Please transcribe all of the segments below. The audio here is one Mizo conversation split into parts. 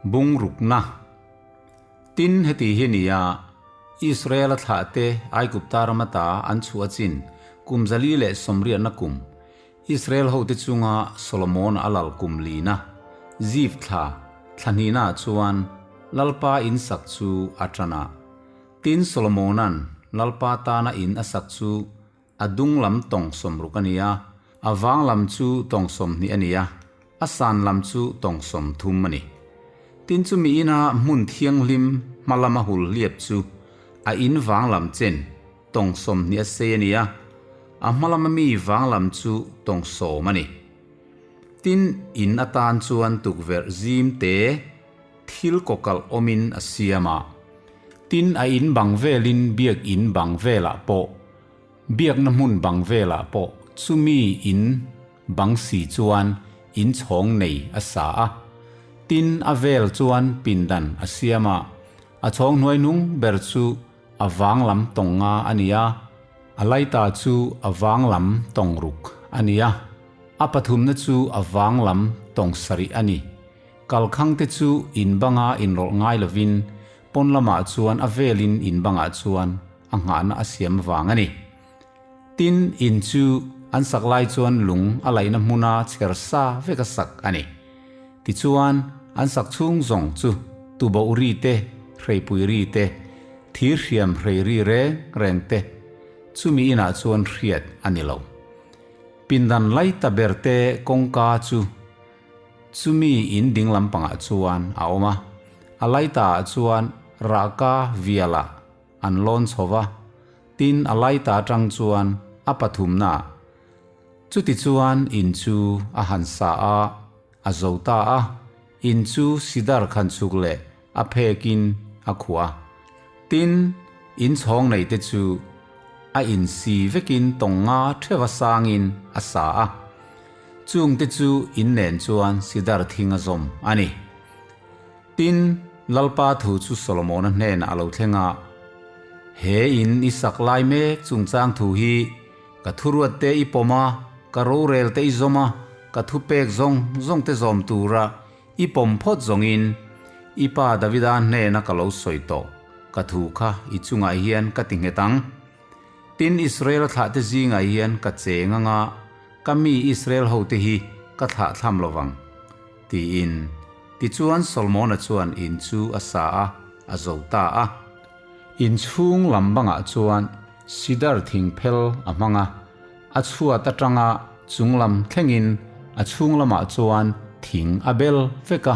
Bung rukna. Tin, heti hi a ni a, Israela thlahte Aigupta ram ata an chhuah chin kum 480na kum, Israel hote chunga Solomon a lal kum lina, Zif thla, thla hnihnaah chuan Lalpa in sak chu a tan a. Tin, Solomona'n Lalpa tana in a sak chu A dung lam tawng 60 a ni a, a vang lam chu tawng 20 a ni a, a san lam chu tawng 30 a ni. Tin chumi ina hmun thianghlim hma lama hul hliap chu a in vang lam chen tawng 20 a sei a ni a, a hma lama mi vang lam chu tawng 10 a ni. Tin, in atan chuan tukverh zim te thil kawkalh awmin a siam a. Tin, a in bang velin biak in bang velah pawh, biakna hmun bang velah pawh chumi in bang si chuan in chhawng nei a sa a. Tin, a vel chuan pindan a siam a. A chhawng hnuai nung ber chu a vang lam tawng nga a ni a, a laita chu a vang lam tawng ruk a ni a, a pathumna chu a vang lam tawng sarih a ni. Kalkhang te chu in banga inrawlh ngai lovin pawn lamah chuan a velin in bangah chuan a nghahna a siam vang a ni. Tin, in chu an sak lai chuan lung a laihna hmuna chher sa vek a sak a ni. Tichuan, an sak chhung zawng chu tuboh ri te, hreipui ri te, thir hriam hrei ri reng reng te chumi inah chuan hriat a ni lo. Pindan lai ta ber te kawngka chu Chumi in ding lampangah chuan a awm a, a laita ah chuan rahka vialah an lawn chho va, tin a laita atang chuan a pathumna ah. Chuti chuan in chu a han sa a, a zo ta a, in chu sidar khan chhuk leh a phekin a khuah a. Tin, in chhawng nei te chu a insi vekin tawng nga theuha sangin a sa a. Chung te chu in nen chuan sidar thing a zawm a ni. Tin, Lalpa thu chu Solomona hnenah a lo thleng a, He in i sak lai mek chungchang thu hi ka thuruat te i pawm a, ka rorel te i zawm a, ka thupek zawng zawng te zawm tura I pawm phawt zawngin i pa Davida hnena ka lo sawi tawh, ka thu kha i chungah hian ka ti nghet ang. Tin, Israel-a thlahte zingah hian ka cheng anga ka mi Israel hote hi ka thlah thlam lo vang, tiin. Tichuan Solomona chuan in chu a sa a, a zo ta a. In chhung lam bangah chuan sidar thing phel a hmang a, A chhuat atanga chung lam thlengin a chhung lamah chuan thing a bel vek a,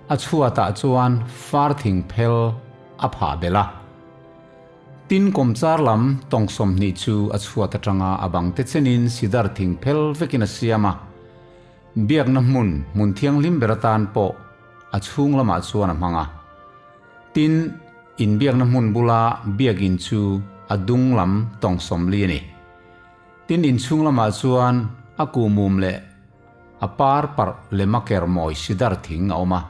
a chhuatah chuan far thing phel a phah belh a. Tin kawmchar lam tawng 20 chu a chhuat atanga a bang te chenin sidar thing phel vekin a siam a. Biakna hmun hmun thianghlim ber atan pawh a chhung lamah chuan a hmang a. Tin, inbiakna hmun bula biakin chu a dung lam tawng 40 a ni. Tin inchhung lamah chuan a kuhmum leh a par parh lema ker mawi sidar thing a awm a.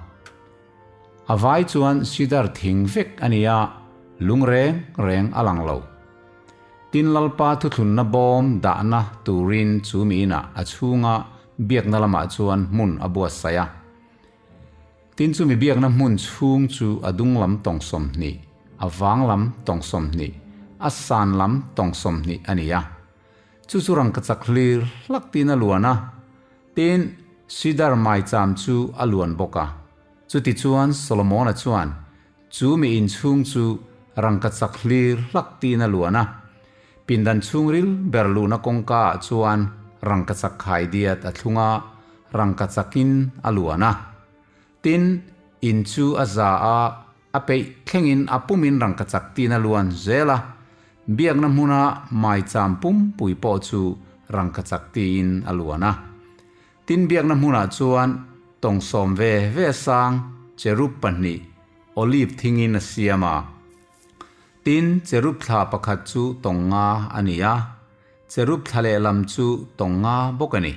A vai chuan sidar thing vek a ni a, lung reng reng a lang lo. Tin Lalpa thuthlunna bawm dahna turin chu mi inah a chhunga biakna lamah chuan hmun a buatsaih a. Tin chumi biakna hmun chhung chu a dung lam tawng 20, a vang lam tawng 20, a san lam tawng 20 a ni a. Chu chu rangkachak hlir hlak tiin a luan a, tin, sidar maicham chu a luan bawk a. Chutichuan Solomona chuan chu mi inchhung chu rangkachak hlir hlak tiin a luan a. Pindan chhungril ber luhna kawngka ah chuan rangkachak khai diat a thlung a, rangkachakin a luan a. Tin, in chu a za a, a peih thlengin a pumin rangkachak tiin a luan zel a. Biakna hmuna maicham pumpui pawh chu rangkachak tiin a luan a. Tin, biakna hmunah chuan tawng 10 ve ve sang cherub pahnih olive thingin a siam a. Tin, cherub thla pakhat chu tawng nga a ni a, cherub thla lehlam chu tawng nga bawk a ni.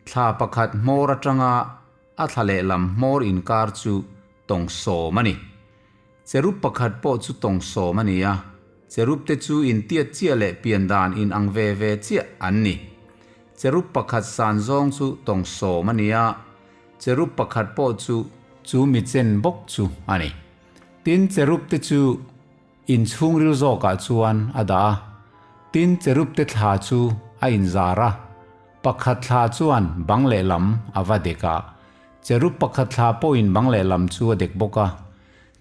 Thla pakhat hmawr atanga a thla lehlam hmawr inkar chu tawng 10 a ni. Cherub pakhat pawh chu tawng 10 a ni a, cherub te chu intiat chiah leh pian dan inang ve ve chiah an ni. Cherub pakhat san zawng chu tawng 10 a ni a, cherub pakhat pawh chu. chu mi chen bawk chu a ni. Tin, cherub te chu in chhungril zawkah chuan a dah a. Tin, cherub te thla chu a inzar a, pakhat thla chuan bang lehlam a va dek a, cherub pakhat thla pawhin bang lehlam chu a dek bawk a.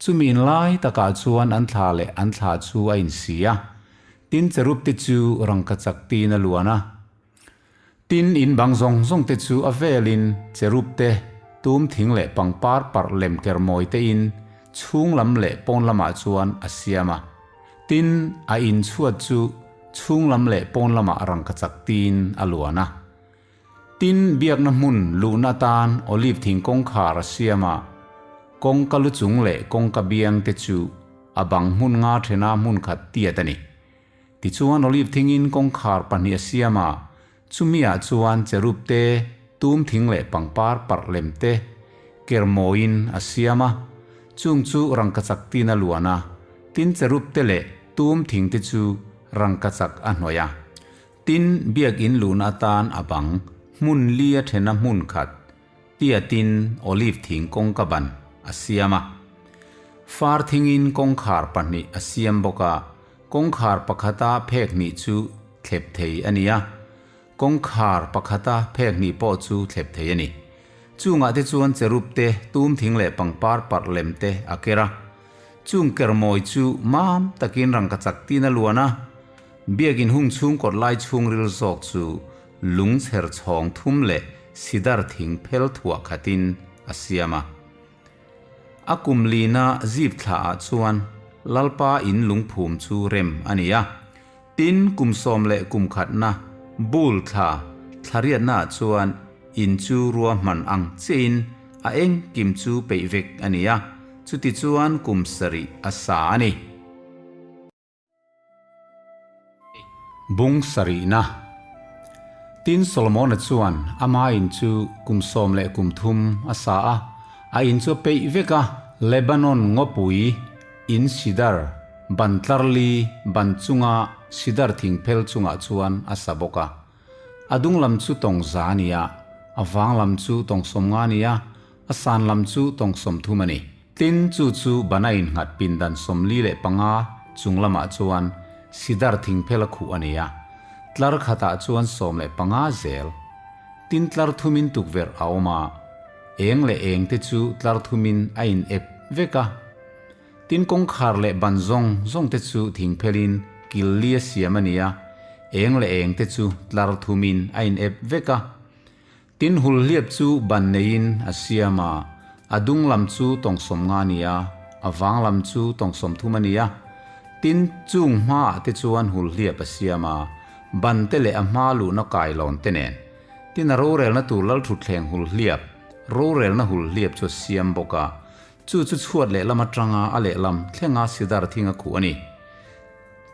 Chumi inlai takah chuan an thla leh an thla chu a insi a. Tin, cherub te chu rangkachak tiin a luan a. Tin, in bang zawng zawng te chu a velin cherub te, tum thing leh pangpar parh lem ker mawi te in chhung lam leh pawn lamah chuan a siam a. Tin, a in chhuat chu chhung lam leh pawn lamah rangkachak tiin a luan a. Tin, biakna hmun luhna atan olive thing kawngkhar a siam a, kawngka lu chung leh kawngka biang te chu a bang hmun nga thena hmun khat tiat a ni. Tichuan olive thingin kawngkhar pahnih a siam a, chumiah chuan cherub te, tum thing leh pangpar parh lem te ker mawiin a siam a, chung chu rangkachak tin a luan a, tin cherub te leh tum thing te chu rangkachak a hnawih a. Tin, biakinn luhna atan a bang hmun li a thena hmun khat tiatin olive thing kawngka ban a siam a. Far thingin kawngkhar pahnih a siam bawk a, Kawngkhar pakhata phek hnih chu thlep thei a ni a, kawngkhar pakhata phek hnih pawh chu thlep thei a ni. Chungah te chuan cherub te, tum thing leh pangpar parh lem te a ker a. Chung ker mawi chu mam takin rangkachak tin a luan a, biakin hung chhung kawt lai chhungril zawk chu lung chher chhawng thum leh sidar thing phel thuah khatin a siam a. A kum lina zip thlaah chuan Lalpa in lungphum chu rem a ni a. Tin, kum sawm leh kum khatna bul thla thlariatnaah chuan in chu ruahman ang chiahin a engkim chu peih vek a ni a, chutichuan kum sarih a sa a ni. Bung sarihna. Tin Solomona chuan ama in chu kum sawm leh kum thum a sa a, a in chu a peih vek a, Lebanon ngawpui in sidar ban tlarli ban chunga sidar thingphel chungah chuan a sa bawk a. A dung lam chu tawng za a ni a, a vang lam chu tawng sawmnga a ni a, A san lam chu tawng 30 a ni. Tin, chu chu bana innghat pindan 45 chung lamah chuan sidar thingphel a khuh a ni a, tlar khatah chuan 15 zel. Tin, tlar thumin tukverh a awm a, eng leh eng te chu tlar thumin a in ep vek a. Tin, kawngkhar leh ban zawng zawng te chu thingphelin kil li a siam a ni a, eng leh eng te chu tlar thumin a in ep vek a. Tin hulhliap chu ban neiin a siam a, a dung lam chu tawng 50 a ni a, a vang lam chu tawng 30 a ni a. Tin, chung hmaah te chuan hulhliap a siam a, ban te leh a hma luhna kailawn te nen. Tin, a rorelna tur lalthutthleng hulhliap, rorelna hulhliap chu a siam bawk a, chu chu chhuat lehlam atanga a lehlam thlenga sidar thing a khuh a ni.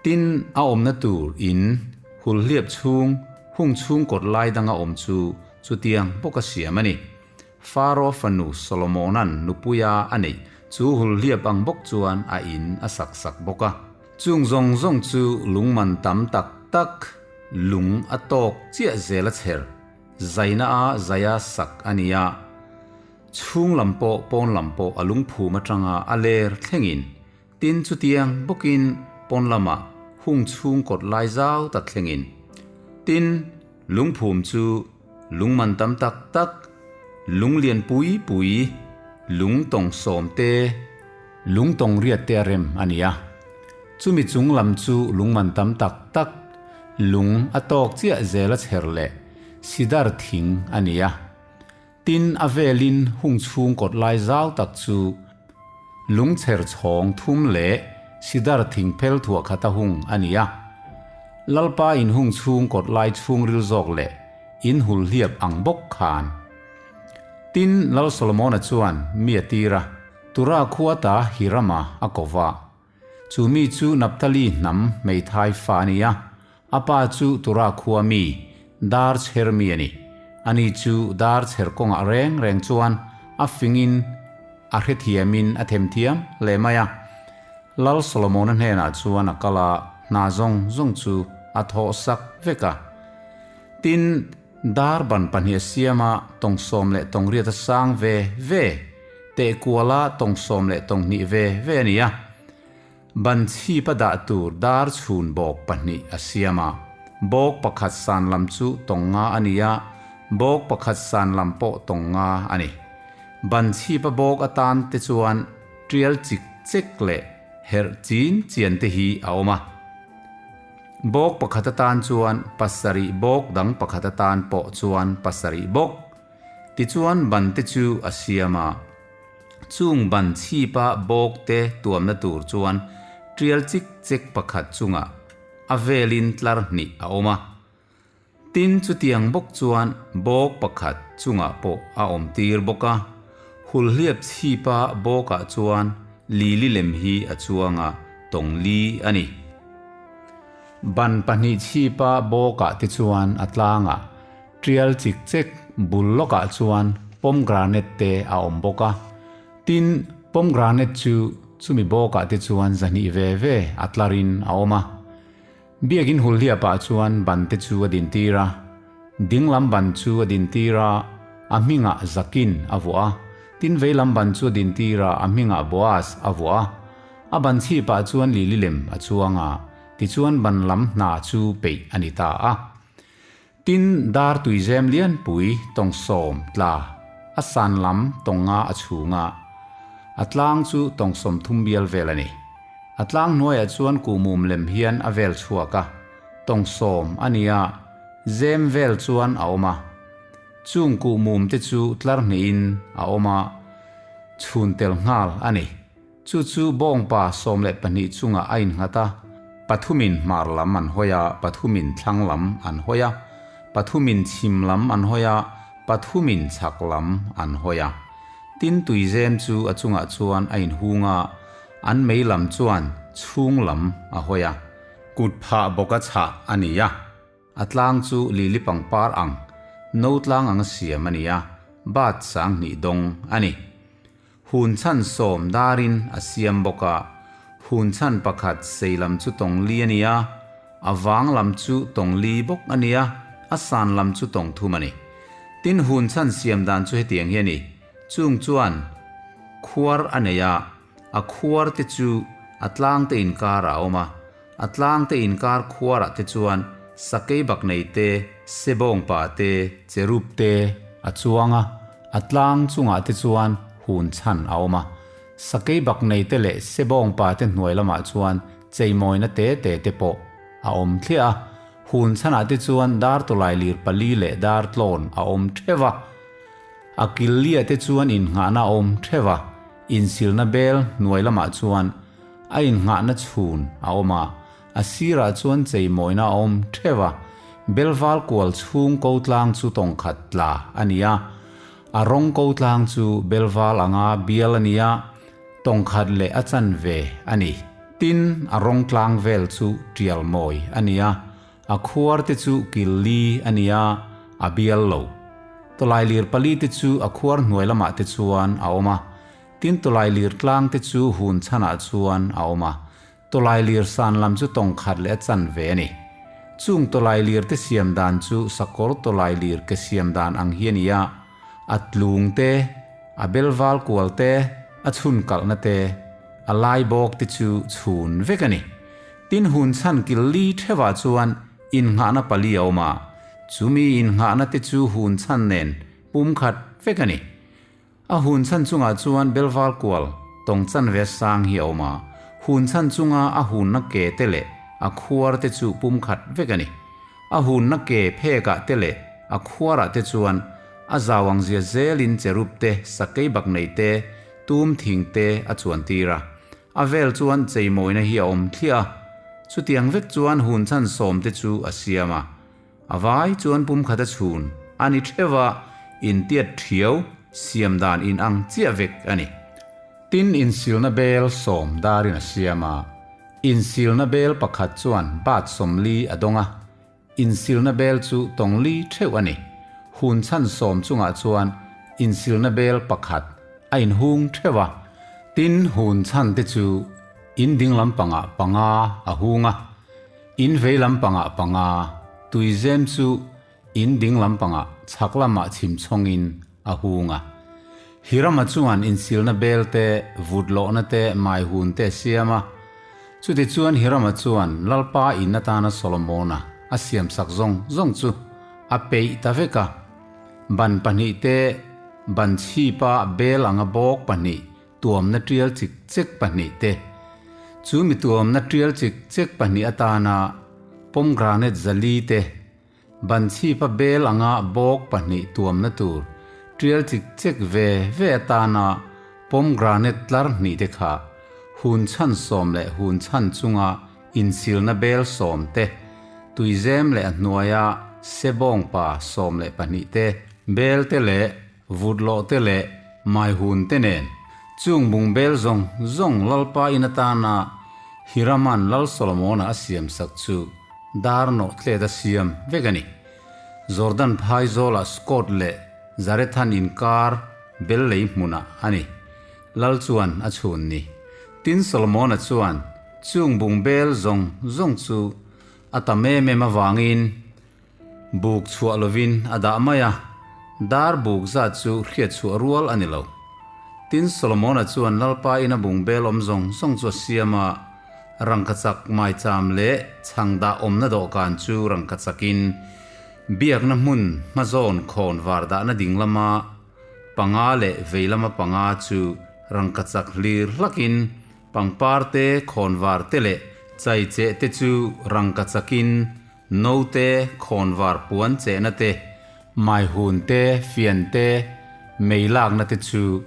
Tin, a awmna tur in hulhliap chhung hung chhung kawt lai danga awm chu chutiang bawka siam a ni. Faro fanu Solomona'n nupuia a neih chu hulhliap ang bawk chuan a in a sak sak bawk a. Chung zawng zawng chu lungman tam tak tak lung a tawk chiah zel a chher zaina a zaia sak a ni a. Chhung lam pawh pawn lam pawh a lungphum atanga a ler thlengin Tin, chutiang bawkin pawn lamah hung chhung kawt lai zau tak thlengin. Tin, lungphum chu lung man tam tak tak, lung lian pui pui, lung tawng sawm te, lung tawng riat te a rem a ni a. Chumi chung lam chu lung man tam tak tak, lung a tawk chiah zel a chher leh sidar thing a ni a. Tin, a velin hung chhung kawt lai zau tak chu lungchher chhawng thum leh sidar thing phel thuah khata hung a ni a. Lalpa in hung chhung kawt lai chhungril zawk leh in hul hliap ang bawk khan. Tin, Lal Solomona chuan mi a tir a, Tura khua ta Hirama a ko va. Chu mi chu Naphtali hnam hmeithai fa a ni a, a pa chu Tura khua mi, dar chher mi a ni. Ani chu dar chher kawngah reng reng chuan a fingin a hrethiamin a themthiam hle mai a. Lal Solomona hnenah chuan a kal a, hna zawng zawng chu a thawh sak vek a. Tin, dar ban pahnih a siam a, tawng sawm leh tawng riat a sang ve ve. Tehkuala tawng 12 ve ve a ni a. Ban chhip a dah tur dar chhun bawk pahnih a siam a. Bawk pakhat san lam chu tawng nga a ni a, bawk pakhat san lam pawh tawng nga a ni. Ban chhip a bawk atan te chuan tial chik chek leh herh chin chian te hi a awm a. Bawk pakhat atan chuan pasarih bawk dang pakhat atan pawh chuan pasarih bawk. Tichuan ban te chu a siam a. Chung ban chhipa bawk te tuamna tur chuan tial chik chek pakhat chungah a velin tlar hnih a awm a. Tin, chutiang bawk chuan bawk pakhat chungah pawh a awm tir bawk a. Hulhliap chhipa bawkah chuan lili lem hi a chuang a, tawng li a ni. Ban pahnih chhipa bawkah te chuan a tlangah tial chik chek bul lawkah chuan pomegranate te a awm bawk a. Tin, pomegranate chu chumi bawkah te chuan zahnih ve ve a tlarin a awm a. Biakin Hulhliapah chuan ban te chu a dintir a, dinglam ban chu a dintir a, a hmingah Zakin a vuah a, tin veilam ban chu a dintir a, a hmingah Boaz a vuah a. A ban chhipah chuan lili lem a chuang a, tichuan ban lam hna chu peih a ni ta a. Tin, dar tuizem lianpui tawng sawm tla a san lam tawng nga a chhung a, a tlang chu tawng 30 bial vel a ni. A tlang hnuaiah chuan kuhmum lem hian a vel chhuak a, tawng 10 a ni a, zem vel chuan a awm a. Chung kuhmum te chu tlar hnihin a awm a, chhun tel nghal a ni. Chu chu bawngpa 12 chungah a innghat a, pathumin hmar lam an hawi a, pathumin thlang lam an hawi a, pathumin chhim lam an hawi a, pathumin chhak lam an hawi a. Tin tuizem chu a chungah chuan a inhung a, an mei lam chuan chhung lam a hawi a. Kut phah bawka chhah a ni a, a tlang chu lili pangpar ang, no tlang anga siam a ni a, bat 2000 dawng a ni. Hun chhan 10 darin a siam bawk a, hun chhan pakhat sei lam chu tawng li a ni a, a vang lam chu tawng li bawk a ni a, a san lam chu tawng thum a ni. Tin, hun chhan siam dan chu hetiang hi a ni, chung chuan khuar a nei a, a khuar te chu a tlang te inkar ah a awm a, a tlang te inkar khuar ah te chuan sakei bak nei te, sebawngpa te, cherub te a chuang a, a tlang chungah te chuan hun chhan a awm a, sakei bak nei te leh sebawngpa te hnuai lamah chuan cheimawina te te te pawh a awm thliah a, hun chhanah te chuan dar tawlai lir pali leh dar tlawn a awm theuh a, a kil liah te chuan innghahna a awm theuh a, insilna bel hnuai lamah chuan a innghahna chhun a awm a, a sirah chuan cheimawina a awm theuh a, belval kual chhung ko tlang chu tawng khat tla a ni a, a rawng ko tlang chu belval anga bial a ni a, tawng khat leh a chanve a ni. Tin, a rawng tlang vel chu tial mawi a ni a, a khuar te chu kil li a ni a, a bial lo. Tawlai lir pali te chu a khuar hnuai lamah te chuan a awm a, tin tawlai lir tlang te chu hun chhanah chuan a awm a, tawlai lir san lam chu tawng khat leh a chanve a ni. Chung tawlai lir te siam dan chu sakawr tawlai lir ke siam dan ang hi a ni a, a tlung te, a belval kual te, a chhun kalhna te, a lai bawk te chu chhun vek a ni. Tin hun chhan kil li theuhah chuan innghahna pali a awm a, chumi innghahna te chu hun chhan nen pum khat vek a ni. A hun chhan chungah chuan belval kual tawng chanve sang hi a awm a, hun chhan chunga a hunna ke te leh a khuar te chu pum khat vek a ni. A hunna ke phekah te leh a khuarah te chuan a zau ang zia zelin cherub te, sakei bak nei te, tum thing te a chuan tir a. A vel chuan cheimawina hi a awm thliah a, chutiang vek chuan hun chhan 10 te chu a siam a. A vai chuan pumkhat a chhun a ni theuh a, intiat thiau siam dan in ang chiah vek a ni. Tin, insilna bel 10 darin a siam a, insilna bel pakhat chuan bat 40 a dawng a, insilna bel chu tawng li theuh a ni. Hun chhan 10 chungah chuan insilna bel pakhat a inhung theuh a, tin hun chhan te chu in ding lampangah panga a hung a, in vei lampangah panga, tuizem chu in ding lampangah chhak lamah chhim chhawngin a hung a. Hirama chuan insilna bel te, vut lawhna te, maihun te a siam a. Chutichuan Hirama chuan Lalpa in atana Solomona a siamsak zawng zawng chu a peih ta vek a. Ban pahnihte, ban chhipa bel anga bawk pahnih tuamna tial chik chek pahnihte, chu mi tuamna tial chik chek pahnih atana pomegranate zali te, ban chhipa bel anga bawk pahnih tuamna tur tial chik chek ve ve atana pomegranate tlar hnih te kha hun chhan sawm leh hun chhan chunga insilna bel sawm te, tuizem leh a hnuaia sebawngpa 12 te, bel te leh Vut lawh te leh maihun te nen chung bungbel zawng zawng Lalpa in atana Hiraman Lal Solomona a siam sak chu dar nawh tlet a siam vek a ni. Jordan phaizawlah Scott leh Zarethan inkar bel lei hmunah a ni. Lal chuan a chhun ni. Tin Solomona chuan chung bungbel zawng zawng chu a tam em em avangin Buk chhuah lovin a dah mai a, dar buk zat chu hriat chhuah rual a ni lo. Tin, Solomona chuan Lalpa ina bungbel awm zawng zawng chu a siam a, rangkachak maicham leh chhang dah awmna dawhkan chu rangkachakin biakna hmun hmazawn khawn var dahna ding lama panga leh vei lama panga chu rangkachak hlir hlakin pangpar te, khawnvar te leh chaicheh te chu rangkachakin Note, khawnvar puan chehna te, maihun te, fian te, mei lakna te chu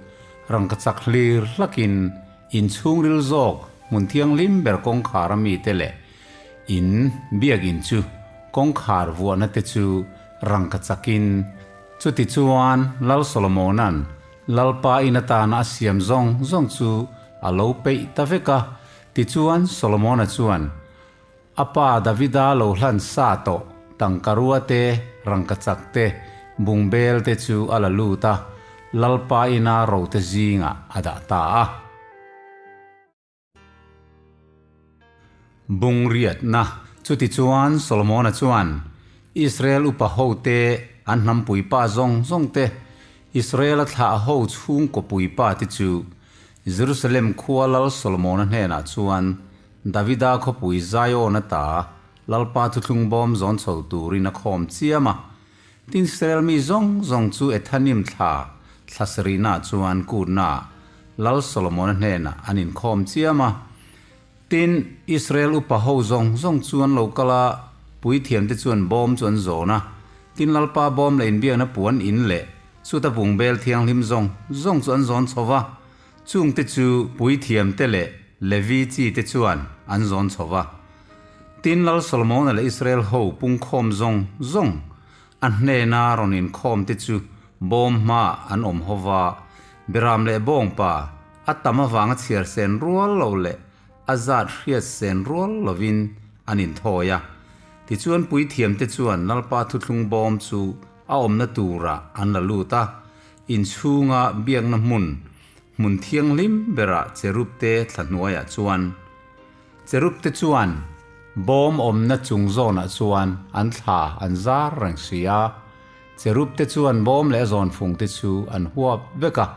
rangkachak hlir hlakin in chhungril zawk hmun thianghlim ber kawngkhar a mite leh in biakinn chu kawngkhar vuahna te chu rangkachakin chuti chuan Lal Solomona'n Lalpa in atana a siam zawng zawng chu a lo peih ta vek a, tichuan Solomona chuan A pa Davida lo hlan sa tawh tangkarua te, rangkachak te, bungbel te chu a la lut a, Lalpa ina rote zingah a dah ta a. Bungriatna. Chutichuan Solomona chuan Israel upa hote, an hnampuipa zawng zawng te, Israela thlah ho chhungkaw puipa te chu Jerusalem khua Lal Solomona hnenah chuan Davida khawpui Zion ata Lalpa thuthlung bawm zawn chho turin a khawm chiam a. Tin Israel mi zawng zawng chu Ethanim thla thla sarihnaah chuan kutnaah Lal Solomona hnenah an inkhawm chiam a. Tin, Israel upa ho zawng zawng chu an lo kal a, puithiamte chuan bawm chu an zawn a. Tin Lalpa bawm leh inbiakna puan in leh chuta bungbel thianghlim zawng zawng chu an zawn chho va. Chungte chu puithiamte leh Levi chite chuan an zawn chho va. Tin, Lal Solomona leh Israel ho pungkhawm zawng zawng a hnena rawn inkhawmte chu bawm hmaah an awm ho va, Beram leh bawngpa a tam avanga chhiar sen rual lo leh a zat hriat sen rual lovin an inthawi a. Tichuan puithiamte chuan Lalpa thuthlung bawm chu a awmna turah an la lut a, inchhunga biakna hmun, hmun thianghlim berah cherubte thla hnuaiah chuan cherubte chuan bawm awmna chung zawnah chuan an thla an zar reng si a, cherubte chuan bawm leh a zawnfungte chu an huap vek a.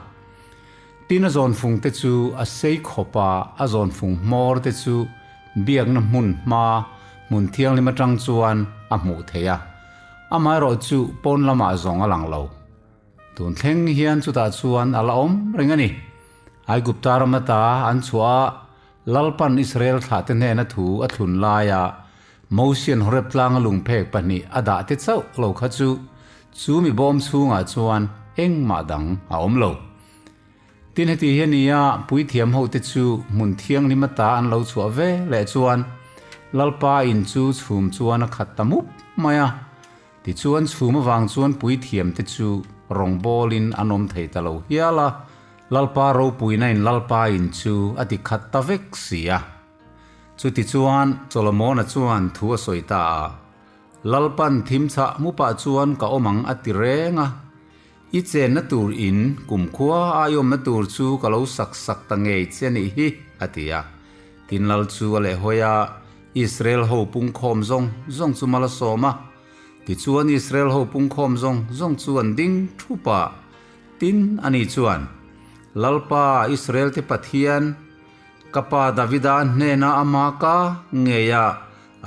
Tin a zawnfungte chu a sei khawp a, a zawnfung hmawr te chu biakna hmun hma hmun thianghlim atang chuan a hmuh theih a. Amaherawh chu pawn lamah zawng a lang lo. Tun thleng hian chutah chuan a la awm reng a ni. Aigupta ram ata an chhuah a, Lalpan Israel thlahte hnena thu a thlun laia Mosian Horeb tlanga lungphek pahnih a dah te chauh lo kha chu chu mi bawm chhungah chuan engmah dang a awm lo. Tin heti hi a ni a, puithiam hote chu hmun thianghlim ata an lo chhuah ve leh chuan Lalpa in chu chhum chuan a khat ta mup mai a. Tichuan chhum avang chuan puithiamte chu rawngbawlin an awm thei ta lo hial a, Lalpa ropuina in Lalpa in chu a ti khat ta vek si a. Chutichuan Solomona chuan thu a sawi ta a, Lalpan thim chhah mupah chuan ka awm ang a ti reng a, I chenna tur in kumkhua a i awmna tur chu ka lo sak sak ta ngei che a nih hi, a ti a. Tin Lal chu a lehhawi a, Israel ho pungkhawm zawng zawng chu mal a sawm a. Tichuan Israel ho pungkhawm zawng zawng chu an ding thup a. Tin, ani chuan, Lalpa, Israel-te Pathian, ka pa Davida hnena ama ka ngeia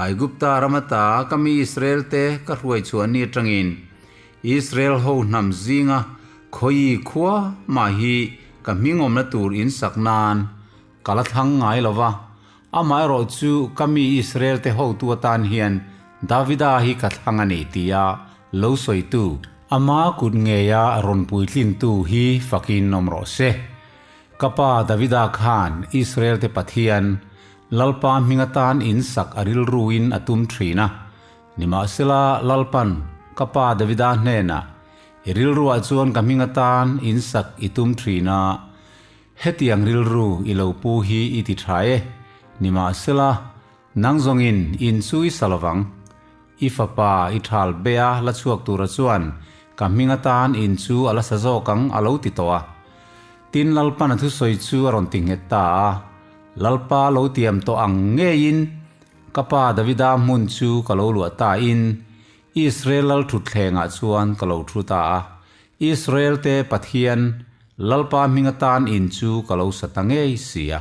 Aigupta ram ata ka mi Israel-te ka hruai chhuah ni atangin Israel ho hnam zinga khawi khua mah hi ka hming awmna tur in sak nan ka la thlang ngai lo va, amaherawh chu ka mi Israel-te hotu atan hian Davida hi ka thlang a ni tia lo sawitu, ama kut ngeia rawn puitlintu hi fakin awm rawh se. Ka pa Davida khan Israel-te Pathian, Lalpa hming atan in sak a rilruin a tum thin a. Nimahsela, Lalpan ka pa Davida hnenah, I rilruah chuan ka hming atan in sak i tum thin a, Hetiang rilru i lo pu hi i ti tha e. Nimahsela, nang zawngin in chu i sa lovang. I fapa i thal be a la chhuak tura chuan ka hming atan in chu a la sa zawk ang a lo ti tawh a. Tin Lalpan a thusawi chu a rawn ti nghet ta a, Lalpa lo tiam tawh ang ngeiin ka pa Davida hmun chu ka lo luah ta in Israel lal thutthlengah chuan ka lo thu ta a. Israel te Pathian Lalpa hming atan in chu ka lo sa ta ngei si a,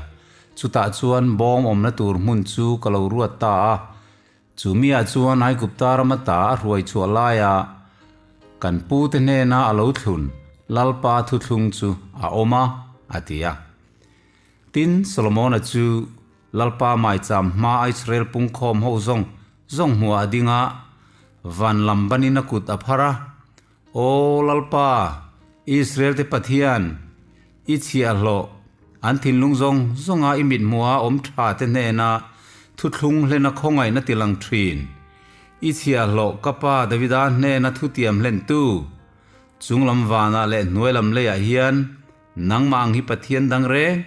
chutah chuan bawng awmna tur hmun chu ka lo ruat ta a. Chu miah chuan Aigupta ram ata a hruai chhuah laia kan pute hnena a lo thlun Lalpa thuthlung chu a awm a, a ti a. Tin, Solomona chu Lalpa maicham hmaa Israel pungkhawm ho zawng zawng hmuah a ding a, van lam banin a kut a phar a, Aw Lalpa, Israel-te Pathian, i chhiahhlawh, an thinlung zawng zawnga i mithmuha awm thate hnena thuthlung hlena khawngaihna tilang thin, i chhiahhlawh ka pa Davida hnena thutiam hlentu, chunglam vanah leh hnuailam leiah hian nangmah ang hi Pathian dang reng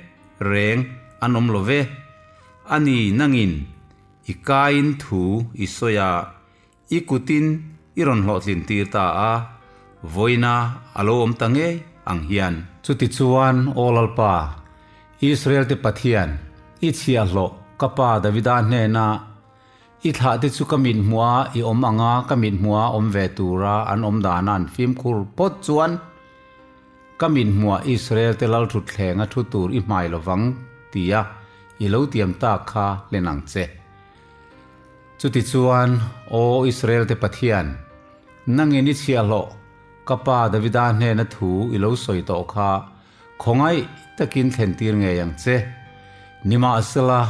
reng an awm lo ve. A ni, nangin i kaiin thu i sawi a, I kutin i rawn hlawhtlin tir ta a, vawiina a lo awm ta ngei ang hian. Chutichuan, Aw Lalpa, Israel-te Pathian, i chhiahhlawh ka pa Davida hnena i thlahte chu ka mithmuha i awm anga ka mithmuha awm ve tura an awm dana an fimkhur phawt chuan ka mithmuah Israel-te lalthutthleng a thu tur i hmai lovang tia i lo tiam tak kha hlen ang che. Chutichuan, Aw Israel-te Pathian, nangin i chhiahhlawh ka pa Davida hnena thu i lo sawi tawh kha khawngaih takin thlentir ngei ang che. Nimahsela,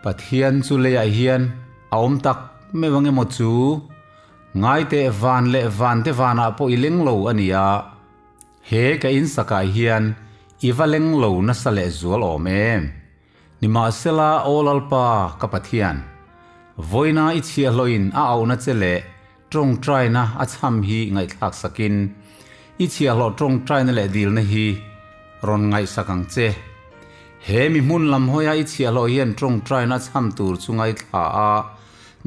Pathian chu leiah hian a awm tak meuh ang emaw chu? Ngaiteh van leh vante vanah pawh i leng lo a nia. He ka insakah hian i va leng lo nasa lehzual awm em? Nimahsela, Aw Lalpa, ka Pathian, vawiina i chhiahhlawhin a auhna che leh tawngtaina a chham hi ngaihthlak sakin, i chhiahhlawh tawngtaina leh dilna hi rawn ngaihsak ang che. He mi hmun lam hawia i chhiahhlawh hian tawngtaina a chham tur chu ngaithla a,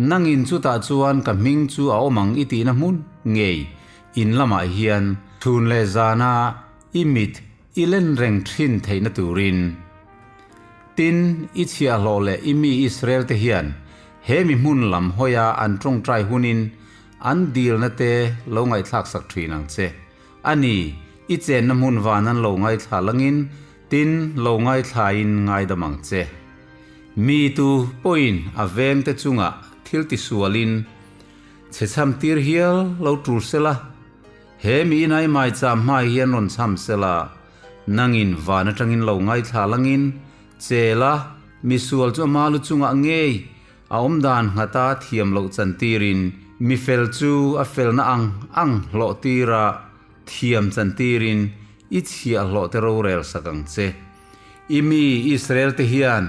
nangin chutah chuan ka hming chu a awm ang i tihna hmun ngei in lamah hian chhun leh zana i mit I len reng thin theihna turin. Tin, i chhiahhlawh leh i mi Israel-te hian he mi hmun lam hawia an tawngtai hunin an dilna te lo ngaihthlaksak thin ang che. A ni, i chenna hmun van an lo ngaithla langin, tin, lo ngaithlain ngaidam ang che. Mi tu pawhin a vengte chungah thil tisualin chhechham tir hial lo tul sela, He mi inai maicham hmai hian rawn chham sela, nangin van atangin lo ngaithla langin, chela misual chu ama lu chungah ngei a awm dan nghata thiam loh chantirin, mifel chu a felna ang ang hlawh tira thiam chantirin i chhiahhlawh te rorel sak ang che. I mi Israel te hian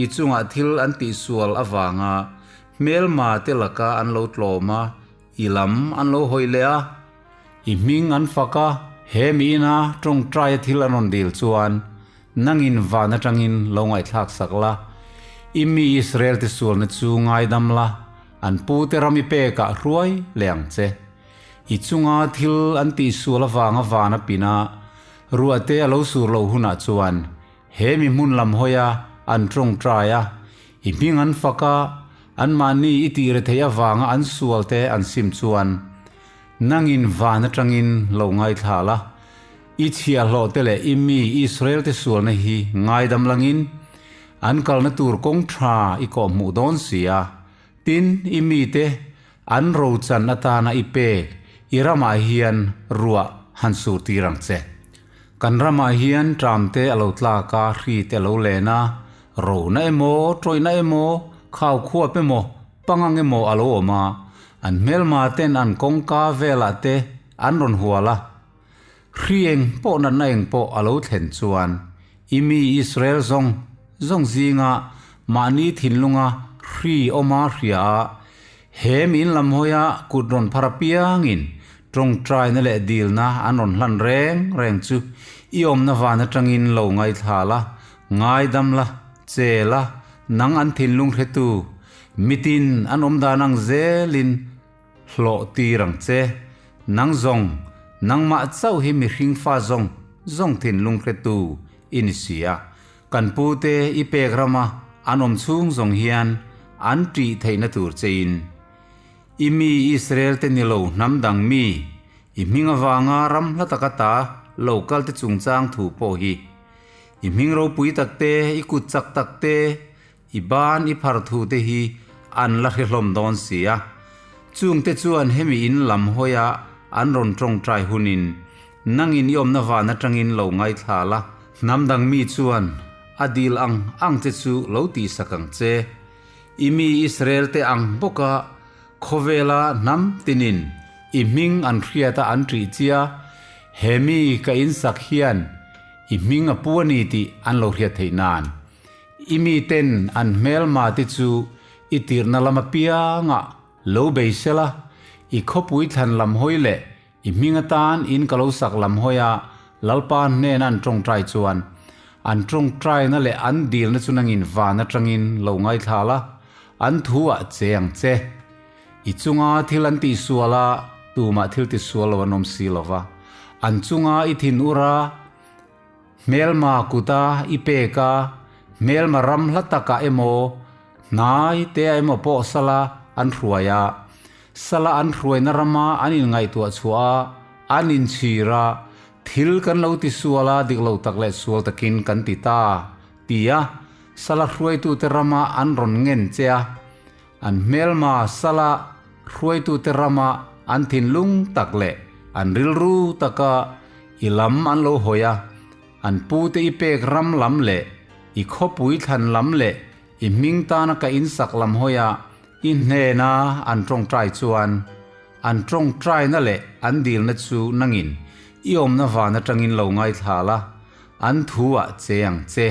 i chungah thil an tihsual avanga hmelma te laka an lo tlawm a, I lam an lo hawi leh a, i hming an fak a, he mi ina tawngtaia thil an rawn dil chuan nangin van atangin lo ngaihthlak sak la, i mi Israel te sualna chu ngaidam la, an pute ram i pekah hruai leh ang che. I chunga thil an tihsual avanga van a pin a, ruahte a lo sur loh hunah chuan he mi hmun lam hawia an tawngtai a, i hming an fak a, Anmahni i tih retheih avanga an sual te an sim chuan nangin van atangin lo ngaithla la. I chhiahhlawhte leh i mi Israelte sualna hi ngaidam langin an kalna tur kawng tha i kawhhmuh dawn si a. Tin, i mite an rochan atana i pek i ramah hian ruah han sur tir ang che. Kan ramah hian tramte a lo tlak a, hrite a lo len a, rona emaw, tawihna emaw, khau khuap emaw, pangang emaw a lo awm a, an hmelma ten an kawngka velah te an rawn hual a. Hri eng pawh natna eng pawh a lo thlen chuan i mi Israel zawng zawng zinga mahni thinlunga hri awma hria a, he min lam hawia kut rawn phar apiangin tawngtaina leh dilna an rawn hlan reng reng chu i awmna van atangin lo ngaithla la, ngaidam la, che la, nang an thinlung hretu mitin an awm dan ang zelin Hlawh tir ang che. Nang zawng, nangmah chauh hi mihring fa zawng zawng thinlung hretu i ni si a. Kan pute i pek rama an awm chhung zawng hian an ṭih theihna tur chein. I mi Israel te ni lo hnam dang mi, i hming avanga ram hla taka ta lo kal te chungchang thu pawh hi. I hming ropui tak te, i kut chak tak te, I ban i phar thu te hi an la hre hlawm dawn si a, chungte chuan hemi in lam hawia an rawn tawngtai hunin nangin i awmna van atangin lo ngaithla la, hnam dang mi chuan a dil ang ang che chu lo tihsak ang che. I mi Israel te ang bawka khawvela hnam tinin i hming an hriata an ṭih chia, he mi ka insak hian i hming a pu a ni tih an lo hriat theih nan. I miten an hmelma te chu i tirhna lam apiangah lo bei sela, i khawpui thlan lam hawi leh i hming atan in ka lo sak lam hawia Lalpa hnena an tawngtai chuan an tawngtaina leh an dilna chu nangin van atangin lo ngaithla la, an thu ah che ang che. I chunga thil an tihsual a, tumah thil tisual lo an awm si lova, an chunga i thin ur a, Hmelma kuta i pek a, hmelma ram hla takah emaw, hnai te ah emaw pawh sala an hruai a. Sala an hruaina rama an inngaihtuah chhuah a, an inchhir a, thil kan lo ti sual a, dik lo tak leh sual takin kan ti ta, ti a, sala hruaitute rama an rawn ngen che a. An hmelma sala hruaitute rama an thinlung tak leh an rilru taka i lam an lo hawi a, an pute i pek ram lam leh i khawpui thlan lam leh i hming tana ka insak lam hawi a i hnena an tawngtai chuan an tawngtaina leh an dilna chu nangin i awmna van atangin lo ngaithla la, an thu ah che ang che.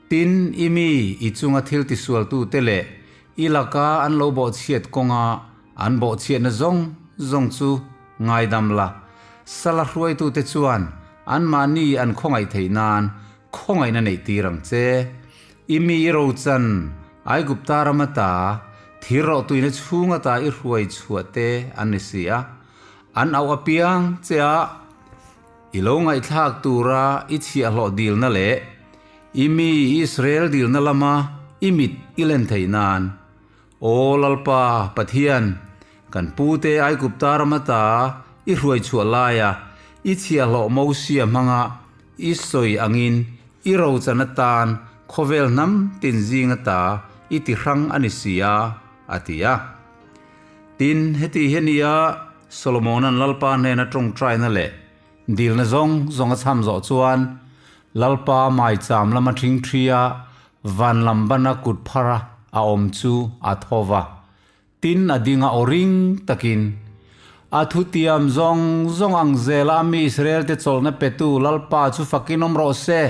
Tin, i mi, i chunga thil tisualtute leh i laka an lo bawhchhiat kawnga an bawhchhiatna zawng zawng chu ngaidam la, sala hruaitute chuan anmahni an khawngaih theih nan khawngaihna neih tir ang che. I mi i rochan Aigupta ram ata thir rawhtuina chhung ata i hruai chhuah te an ni si a, an auh apiang che a, I lo ngaihthlak tura i chhiahhlawh dilna leh i mi Israel dilna lama i mit i len theih nan, Aw Lalpa, Pathian, kan pute Aigupta ram ata i hruai chhuah laia i chhiahhlawh Mosia hmanga i sawi angin i rochan atan khawvel hnam tin zing ata i ti hrang a ni si a, a ti a. Tin, heti hi a nia, Solomona'n Lalpa hnena tawngtaina leh dilna zawng zawng a chham zawh chuan Lalpa maicham lama thingthria van lam bana kut phara a awm chu a tho va. Tin, a dinga aw ring takin, A thutiam zawng zawng ang zela a mi Israelte chawlhna petu Lalpa chu fakin awm rawh se.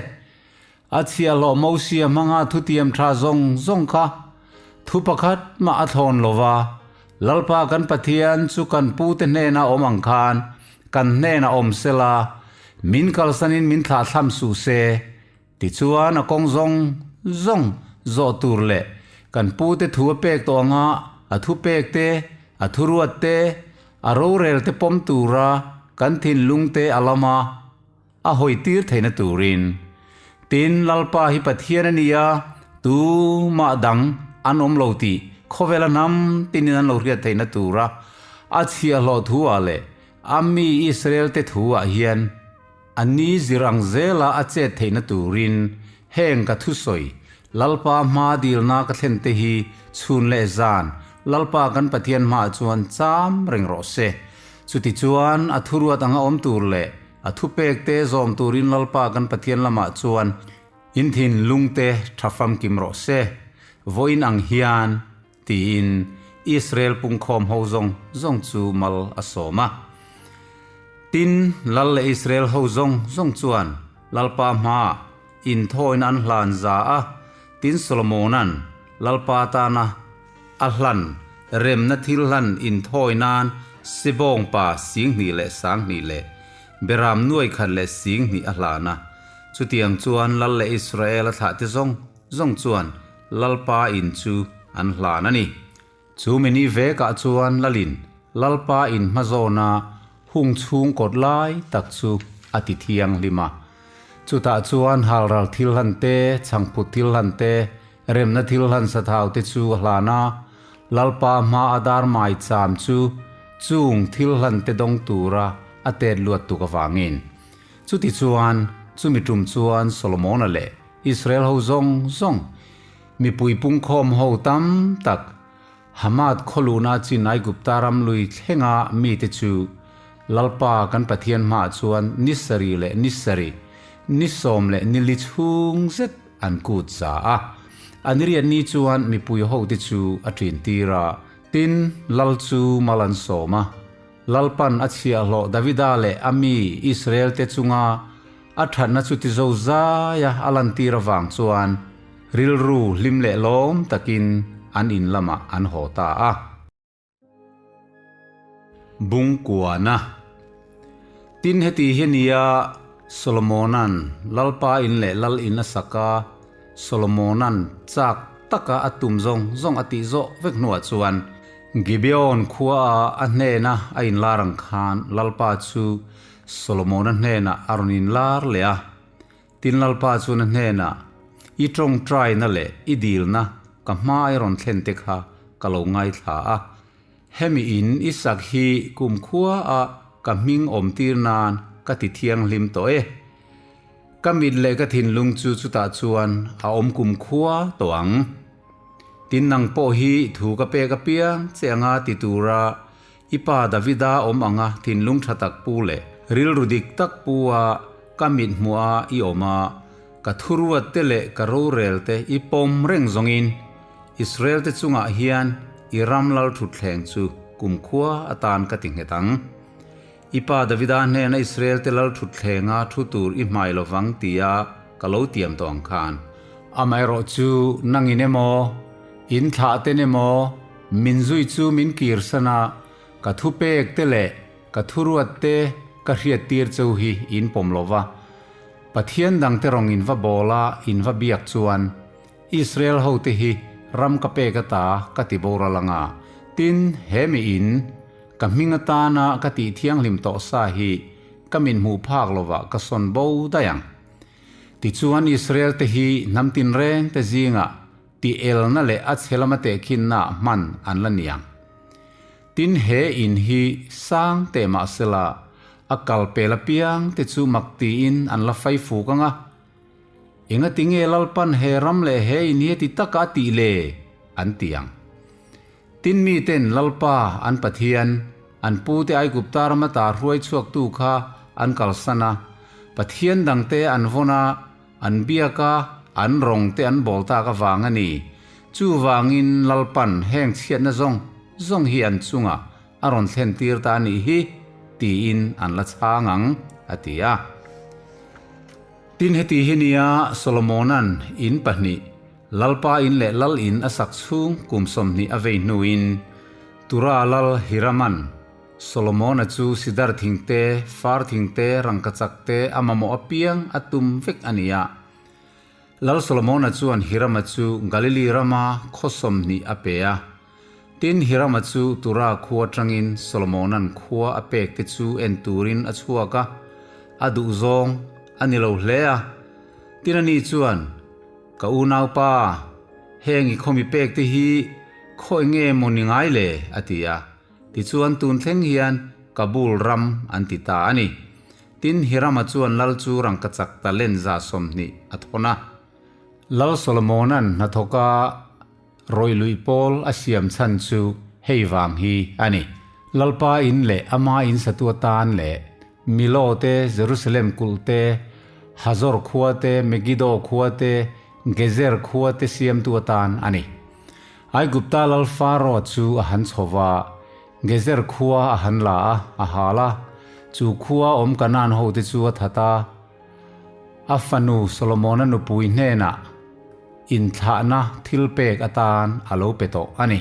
A chhiahhlawh Mosia hmanga thutiam tha zawng zawng kha thu pakhat mah a thlawn lo va, Lalpa kan Pathian chu kan pute hnena awm ang khan kan hnenah awm sela, min kalsanin min thlahthlam suh se, tichuan a kawng zawng zawng zawh tur leh kan pute thu a pek tawh anga a thupek te, a thuruat te, a rorel te pawm tura kan thinlung te a lama A hawi tir theihna turin. Tin, Lalpa hi Pathian a ni a, tumah dang an awm lo tih khawvela hnam tinin an lo hriat theihna tura a chhiahhlawh thu-ah leh a mi Israel-te thu-ah hian A ni zir ang zela a chet theihna turin heng ka thusawi, Lalpa hma dilna ka thlen te hi chhun leh zan Lalpa kan Pathian hmaah chuan cham reng rawh se. Chutichuan a thuruat anga awm tur leh a thupek te zawm turin Lalpa kan Pathian lamah chuan in thinlung te tha famkim rawh se. Vawiin ang hian Tiin Israel pungkhawm ho zawng zawng chu mal a sawm a. Tin, lal leh Israel ho zawng zawng chuan Lalpa hmaah inthawina an hlan za a, tin Solomona'n Lalpa tana a hlan remna thil hlan inthawi nan Sibawngpa 2000 leh 2000 leh Beram nuai khat leh 2000 a hlan a. Chutiang chuan lal leh Israel a thlahte zawng zawng chuan Lalpa in chu an hlan a ni. Chu mini vekah chuan Lalin Lalpa in hmazawna hung chhung kawt lai tak chu a ti thianghlim a. Chutah chuan halral thil hlan te, chhangphut thil hlan te, remna thil hlan sathau te chu a hlan a. Lalpa hma a dar maicham chu chung thil hlan te dawng tura a tet luat tuk avangin. Chutichuan chumi tum chuan Solomona leh Israel ho zawng zawng, mipui pungkhawm ho tam tak, Hamath khawluna chin Aigupta ram lui thlenga mite chu Lalpa kan Pathian hmaah chuan ni sarih leh ni sarih, ni sawm leh ni li chhung zet an kut za a. A niriat ni chuan mipui hote chu a ṭin tir a, tin, Lal chu mal an sawm a. Lalpan a chhiahhlawh Davida leh a mi Israel-te chunga A thatna chu ti zo zaia a lantir avang chuan rilru hlim leh lawm takin an in lamah an haw ta a. Bungkuana Tin heti hi nia Solomona'n Lalpa in leh Lal in a sak a, Solomona'n chak taka a tum zawng zawng a tih zawh vek hnuah chuan Gibeon khuaah a hnena a inlar ang khan Lalpa chu Solomona hnenah a rawn inlar leh a, tin Lalpa chuan a hnenah, I tawngtaina leh i dilna ka hma i rawn thlen te kha ka lo ngaithla a, hemi in i sak hi kumkhua a ka hming awmtir nan ka ti thianghlim tawh e. Ka mit leh ka thinlung chu chutah chuan a awm kumkhua tawh ang. Tin nang pawh hi thu ka pek apiang che anga ti tura I pa Davida awm anga thinlung tha tak pu leh rilru dik tak pu a ka mit hmuh a i awm a, ka thuruat te leh ka rorel te i pawm reng zawngin Israel te chungah hian i ram lal thutthleng chu kumkhua atan ka ti nghet ang. I pa Davida hnena Israel te lal thutthlenga thu tur i hmai lovang tia ka lo tiam tawh ang khan. Amaherawh chu nangin emaw, in thlah ten emaw, min zui chu min kirsan a, ka thupek te leh ka thuruat te ka hriattir cheu hi in pawm lo va. Pathian dangte rawng in va bawl a, in va biak chuan Israel hote hi ram ka pek ata ka ti boral anga, tin, he mi in, Ka hming atana ka tih thianghlim tawh sa hi ka min hmuh phak lovah ka sawn bo daih ang. Tichuan Israel te hi hnam tinreng te zingah tih elna leh a chhe lama tehkhinna hman an la ni ang. Tin he in hi sang teh mah sela a kal pel apiang te chu mak tiin an la fai fuk ang a. Engati nge Lalpan he ram leh he in hi heti taka a tih le? an ti ang. Tin miten Lalpa an Pathian, an pute Aigupta rama ta hruai chhuaktu kha an kalsan a, Pathian dangte an vawn a, an biak a, an rawngte an bawl tak avang a ni. Chuvangin Lalpan heng chhiatna zawng zawng hi an chungah a rawn thlentir ta a nih hi, tiin an la chhang ang, a ti a. Tin heti hi nia Solomona'n in pahnih, Lalpa in leh Lal in a sak chhung kum 20 a vei hnuin Tura Lal Hiraman Solomona chu sidar thing te, far thing te, rangkachak te a mamawh apiang a tum vek a ni a. Lal Solomona chuan Hirama chu Galili rama khaw 20 a pe a. Tin Hirama chu Tura khua atangin Solomona'n khua a pek te chu en turin a chhuak a, a duhzawng a ni lo hle a. Tin ani chuan, Ka unaupa, heng i khawmi pek te hi khawi nge maw ni ngai le? a ti a. Tichuan tun thleng hian Kabul ram an ti ta a ni. Tin, Hirama chuan lal chu rangkachak talent 120 a thawn a. Lal Solomona'n hnathawka rawih luih pawl a siam chhan chu hei vang hi a ni. Lalpa in leh ama in satu atan leh Milo te, Jerusalem kulh te, Hazor khua te, Megiddo khua te, Gezer khua te siamtu atan a ni. Aigupta lal Faro chu a han chho va, Gezer khua a han la a, a hal a, chu khua awm Kanaan hote chu a that a. A fanu Solomona nupui hnenah inthlahna thil pek atan a lo pe tawh a ni.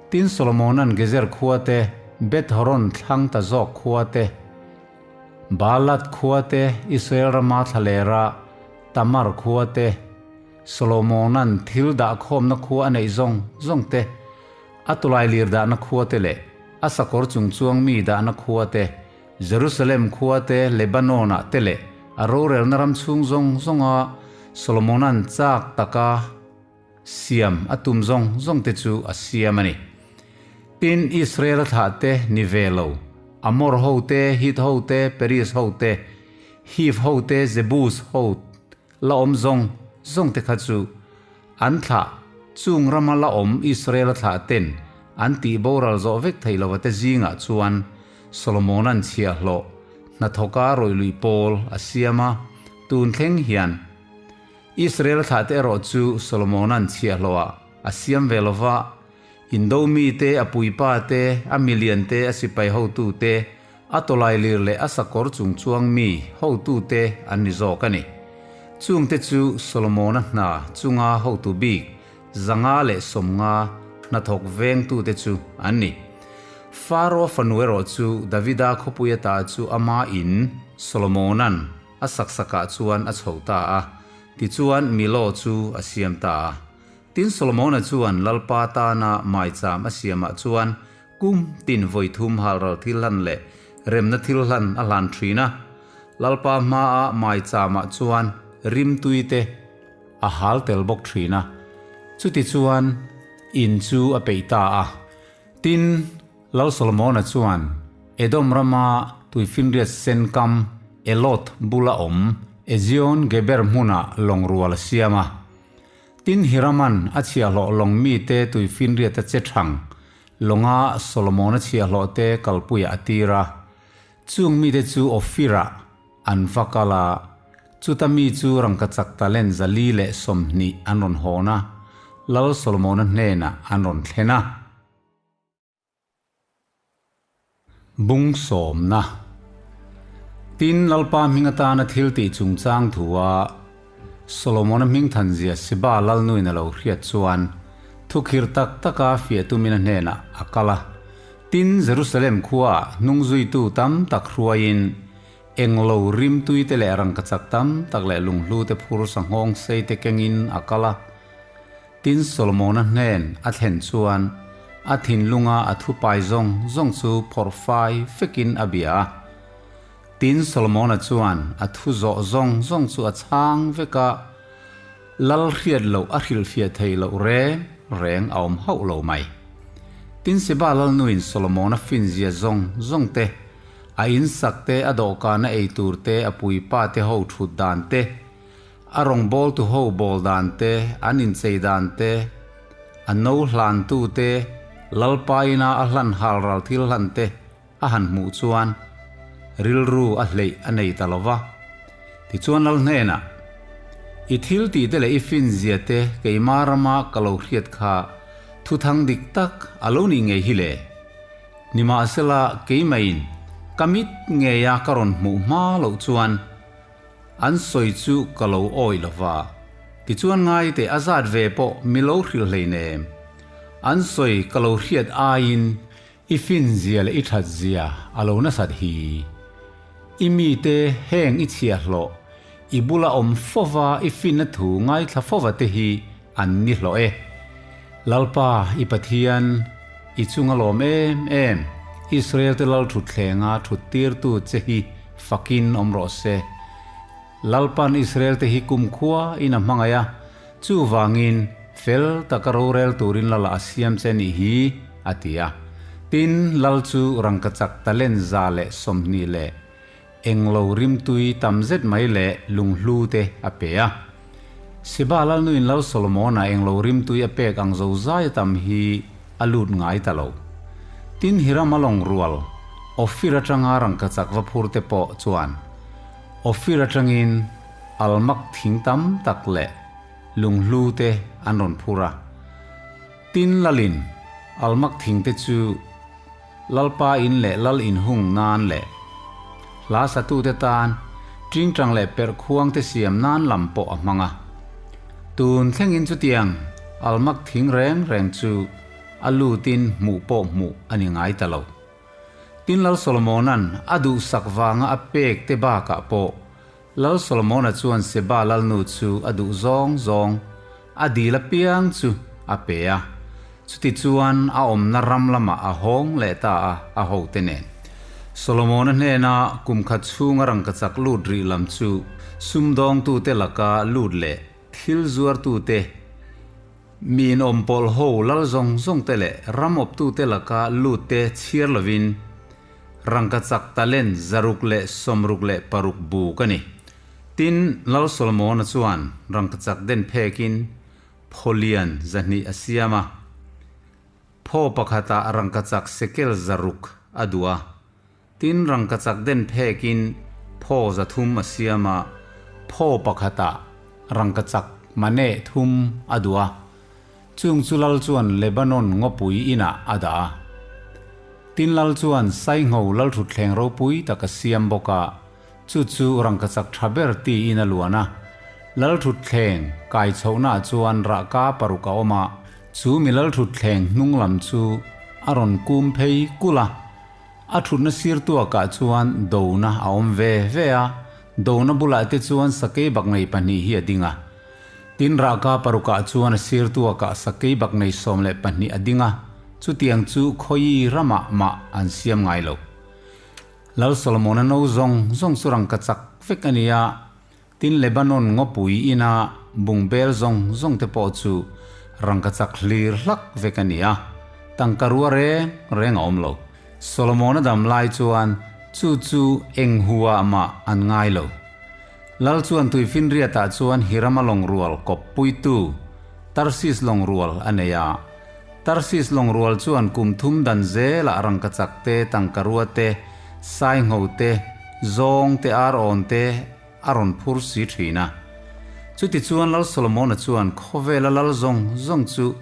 Tin, Solomona'n Gezer khua te, Beth Horon thlang ta zawk khua te, Baalat khua te, Israel rama thlalera Tamar khua te, Solomona'n thil dahkhawmna khua a neih zawng zawng te, a tawlailir dahna khua te leh a sakawr chungchuang mi dahna khua te, Jerusalem khua te, Lebanon-ah te leh a rorelna ram chhung zawng zawnga Solomona'n chak taka siam a tum zawng zawng te chu a siam a ni. Tin, Israel-a thlah te ni ve lo, Amor ho te, Hit ho te, Periz ho te, Hiv ho te, Jebus ho la awm zawng zawng te kha chu an thlah, chung rama la awm Israel-a thlah ten an tih boral zawh vek thei lova te zingah chuan Solomona'n chhiahhlawh hnathawka rawih luih pawl a siam a, tun thleng hian Israel-a thlah te erawh chu Solomona'n chhiahhlawhah a siam ve lova, Indo mite, a puipa te, a milian te, a sipai hotu te, a tawlailir leh a sakawr chungchuang mi hotu te an ni zawk a ni. Chungte chu Solomona hna chunga hotu bik 150 hnathawk vengtute chu an ni. Faro fanu erawh chu Davida khawpui ata chu ama in Solomona'n a saksakah chuan a chho ta a, tichuan Milo chu a siam ta a. Tin, Solomona chuan Lalpa tana maicham a siamah chuan kum tin vawi thum halral thil hlan leh remna thil hlan a hlan thin a. Lalpa hmaa maichamah chuan rimtui te a hal tel bawk thin a. Chutichuan, in chu a peih ta a. Tin, Lal Solomona chuan Edom rama tuifinriat sen kam Eloth bula awm Ezion Geber hmunah lawng rual a siam a. Tin, Hiraman a chhiahhlawh lawng mite tuifinriata che thang lawnga Solomona chhiahhlawhte kalpuiah a tir a. Chung mite chu Ophir-ah an va kal a, chuta mi chu rangkachak talent 420 an rawn hawn a, Lal Solomona hnenah an rawn thlen a. Bung sawmna. Tin, Lalpa hming atana thil tih chungchang thua Solomona hming thanzia Siba lalnuin a lo hriat chuan thukhir tak taka fiah tumin a hnenah a kal a. Tin, Jerusalem khuaah hnungzuitu tam tak hruaiin englo rimtuite leh rangkachak tam tak leh lunghlute phur sanghawng seite kengin a kal a. Tin, Solomona hnen a thlen chuan a thinlunga a thupai zawng zawng chu phawrh fai fekin a bia a. Tin, Solomona chuan a thu zawh zawng zawng chu a chhang vek a, lal hriat loh a hrilhfiah thei loh reng reng a awm hauh lo mai. Tin, Seba lalnuin Solomona finzia zawng zawng te, a insak te, a dawhkana ei tur te, a puipa te ho thut dan te, A rawngbawltu ho bawl dan te, an inchei dan te, a no hlantu te, Lalpa ina a hlan halral thil hlan te a han hmuh chuan rilru a hleih a nei ta lo va. Tichuan Lal hnenah, I thil tih te leh i finzia te keima rama ka lo hriat kha thuthang dik tak a lo nih ngei hi le? Nimahsela keimaiin ka mit ngeia ka rawn hmuh hma loh chuan An sawi chu ka lo awih lo va, tichuan ngaite a zat ve pawh mi lo hrilh hleinem. An sawi ka lo hriat aiin i finzia leh i thatzia a lo nasat hi. I mite heng i chhiahhlawh, i bula awm fova i finna thu ngaithla fova te hi an ni hlawh e. Lalpa i Pathian, i chunga lawm em em, Israel te lal thutthlenga thuttirtu che hi fakin awm rawh se. Lalpan Israel te hi kumkhua in a hmangaih a, chuvangin fel taka rorel turin lala a siam che nih hi, a ti a. Tin, lal chu rangkachak talent 125. Englo rimtui tam zet mai leh lunghlu te a pe a. Seba lalnuin Lal Solomona englo rimtui a pek ang zozai a tam hi a lut ngai ta lo. Tin Hiram a lawng rual, Ophir atanga rangkachak va phur te pawh chuan Ophir atangin almak thing tam tak leh lunghlu te an rawn phur a. Tin lalin almak thing te chu Lalpa in leh Lal inhung nan leh hla satute tan tingtang leh perh khuangte siam nan lam pawh a hmang a. Tun thlengin chutiang almak thing reng reng chu a lutin hmuh pawh hmuh a ni ngai ta lo. Tin Lal Solomona'n a duhsak vanga a pek te bakah pawh Lal Solomona chuan Seba lalnu chu a duh zawng zawng a dil apiang chu a pe a, chutichuan a awmna ram lamah a hawng leh ta a, a hote nen. Solomona hnena kum khat chhunga rangkachak lut rih lam chu sumdawngtute laka lut leh thil zuartute, mi inawmpawlh ho lal zawng zawngte leh ram awptute laka lutte chhiar lovin, Rangkachak talent 666 buk a ni. Tin, Lal Solomona chuan rangkachak den phekin phaw lian 200 a siam a. Phaw pakhatah rangkachak sekel 600 a duh a. Tin, rangkachak den phekin phaw 300 a siam a, phaw pakhatah rangkachak mane thum a duh a. Chung chu lal chuan Lebanon ngawpui inah a dah a. Tin lal chuan Saingho lalthutthleng ropui tak a siam bawk a, chu chu rangkachak tha ber tiin a luan a. Lalthutthleng kai chhohnaah chuan rahka paruk a awm a, chu mi lalthutthleng hnung lam chu a rawn kum phei kulh a. A thutna sir tuakah chuan dona a awm ve ve a, dona bulah te chuan sakei baknei pahnih hi a ding a. Tin rahka parukah chuan a sir tuakah sakei baknei 12 a ding a, chutiang chu khawi ramah mah an siam ngai lo. Lal Solomona no zawng zawng chu rangka chak vek a ni a, tin Lebanon ngawpui ina bungbel zawng zawng te pawh chu rangka chak hlir hlak vek a ni a, tangka rua reng reng a awm lo. Solomona dam lai chuan chu chu eng huah mah an ngai lo. Lal chuan Tuifinriatah chuan Hirama lawng rual kawppuitu Tarsis lawng rual a nei a. Tarsis lawng rual chuan kum thum dan zelah rangkachak te, tangkarua te, saingho te, zawng te, ar-awn te a rawn phur si thin a. Chutichuan Lal Solomona chuan khawvela lal zawng zawng chu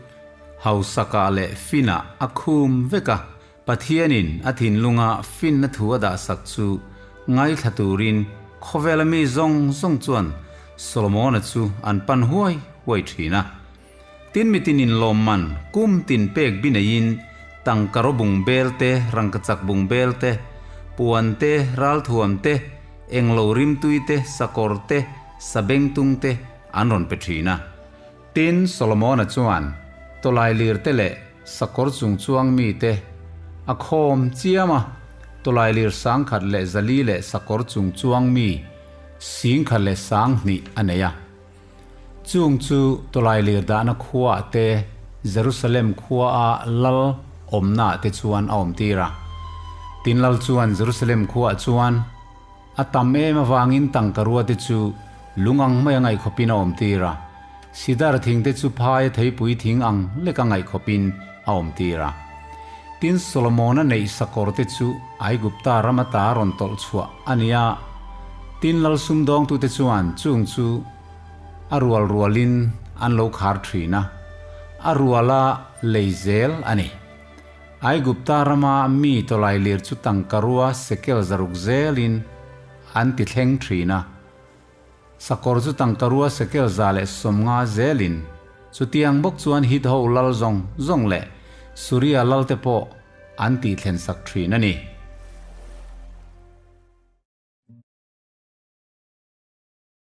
hausakah leh finah a khum vek a. Pathianin a thinlunga finna thu a dahsak chu ngaithla turin khawvela mi zawng zawng chuan Solomona chu an pan huai huai thin a. Tin mitin inlawmman kum tin pek bi neiin tangka raw bungbel te, rangkachak bungbel te, puan te, ralthuam te, englo rimtui te, sakawr te, sabengtung te an rawn pe thin a. Tin, Solomona chuan tawlailir te leh sakawr chung chuang mite a khawm chiam a, tawlailir 1400 leh sakawr chung chuang mi 10,200 a nei a. Chung chu tawlailir dahna khuaah te, Jerusalem khuaa lal awmnaah te chuan a awmtir a. Tin, lal chuan Jerusalem khuaah chuan, A tam em avangin tangka ruate chu lung ang mai a ngaihkhawpin a awm tir a, sidar thing te chu phaia theipui thing ang lek a ngaihkhawpin a awm tir a. Tin, Solomona neih sakawr te chu Aigupta ram ata rawn tawlh chhuah a ni a, tin lal sumdawngtute chuan chung chu a rual rualin an lo khar thin a, a ruala lei zel a ni. Aigupta rama mi tawlailir chu tangka rua sekel 600 zelin an ti thleng thin a, sakawr chu tangka rua sekel 150 zelin. Chutiang bawk chuan Hit ho lal zawng zawng leh Suria lalte pawh an tih thlen sak thin a ni.